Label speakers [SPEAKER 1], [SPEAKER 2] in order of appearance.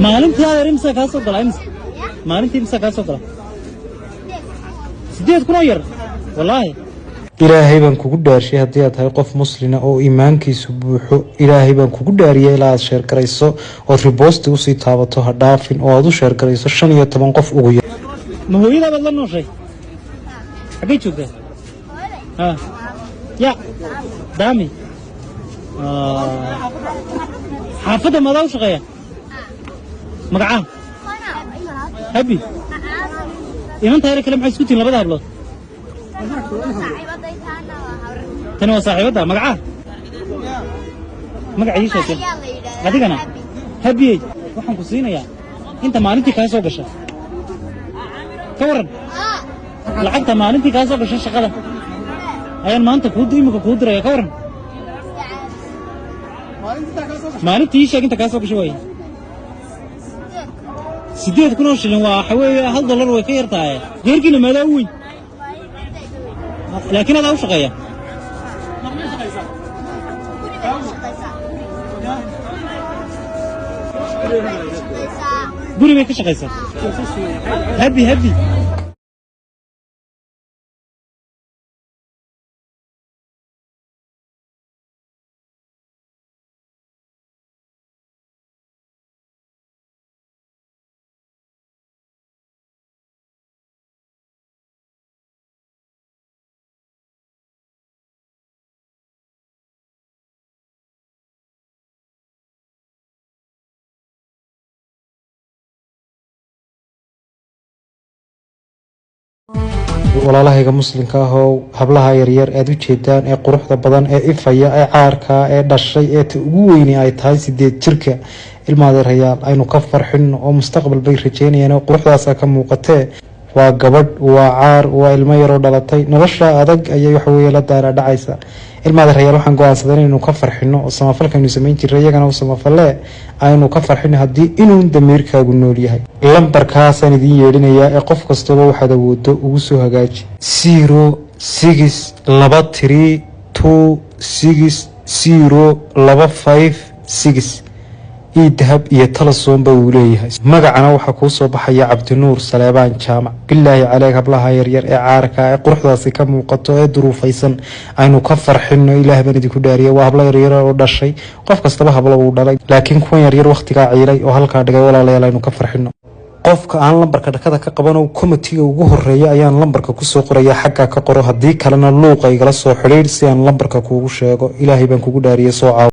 [SPEAKER 1] Maalintii adeer imisa kaa soo gala? Imisa maalintii, imisa kaa soo gala? 8,000 oo yar, wallaahi.
[SPEAKER 2] Ilaahay baan kugu dhaarshay, haddii aad tahay qof muslina oo iimaankiisu buuxo, Ilaahay baan kugu dhaariyay, ilaa aad share garayso ood repost usii taabato ha dhaafin oo aad u share garayso 15 qof ugu yar.
[SPEAKER 1] Ma hooyadaa baad la nooshay? Xaggay joogtaa? Ha ya daami. Xaafadda maadaa u shaqeeya? Magacaa? Habi. Inanta yare kale maxay isku tihiin, labada hablood? Tani waa saaxiibadda. Magacaa, magaca ii sheegtay adigana? Habiyey, waxaan ku siinayaa inta maalintii kaa soo gasha. Ka waran lacagta maalintii kaa soo gasha shaqada ayaan maanta kuu imika kuu diraya? Ka waran maalintii? Ii sheeg inta kaa soo gasha. Waaye 8,000 oo shilin waa waxa weeye $1 way ka yar tahay. Reerkiina maadaa u weyn? Laakiin adaa u shaqeeya? Guri bay ka shaqaysaa. Habi, habi.
[SPEAKER 2] Walaalahayga muslimka ah oo hablaha yaryar aad u jeedaan ee quruxda badan ee ifaya ee caarka ee dhashay ee ta ugu weyni ay tahay 8 jirka, ilmaadeerayaal, aynu ka farxino oo mustaqbal bay rajeynayaan oo quruxdaasa ka muuqatee. Waa gabadh, waa caar, waa ilmo yaroo dhalatay, nolosha adag ayay waxaweye la daara dhacaysa. Ilmaadeerayaal, waxaan go-aansaday inaynu ka farxino oo samafalkaynu samayn jiray iyagana u samafalee aynu ka farxino. Haddii inuun damiirkaagu nool yahay, lambarkaasaan idiin yeedhinayaa ee qof kastaba waxaad awoodo ugu soo hagaaji: 0623260256. eDahab iyo Telesom-ba uu leeyahay. Magacana waxaa kuu soo baxaya Cabdinuur Saleebaan Jaamac. Bilaahi caleeg, hablaha yaryar ee caarka ee quruxdaasi ka muuqato ee duruufaysan aynu ka farxino. Ilaah baan idinku dhaariya. Waa hablo yaryar oo dhashay. Qof kastaba hablo uu dhalay, laakiin kuwan yaryar wakhtigaa ciilay oo halkaa dhigay. Walaalayaal, aynu ka farxino. Qofka aan lambarka dhakada ka qabano, comment-iga ugu horeeya ayaan lambarka kusoo qoraya, xaggaa ka qoro. Haddii kalena luuqa igala soo xidhiidh si aan lambarka kuugu sheego. Ilaahay baan kugu dhaariyay, soo caawo.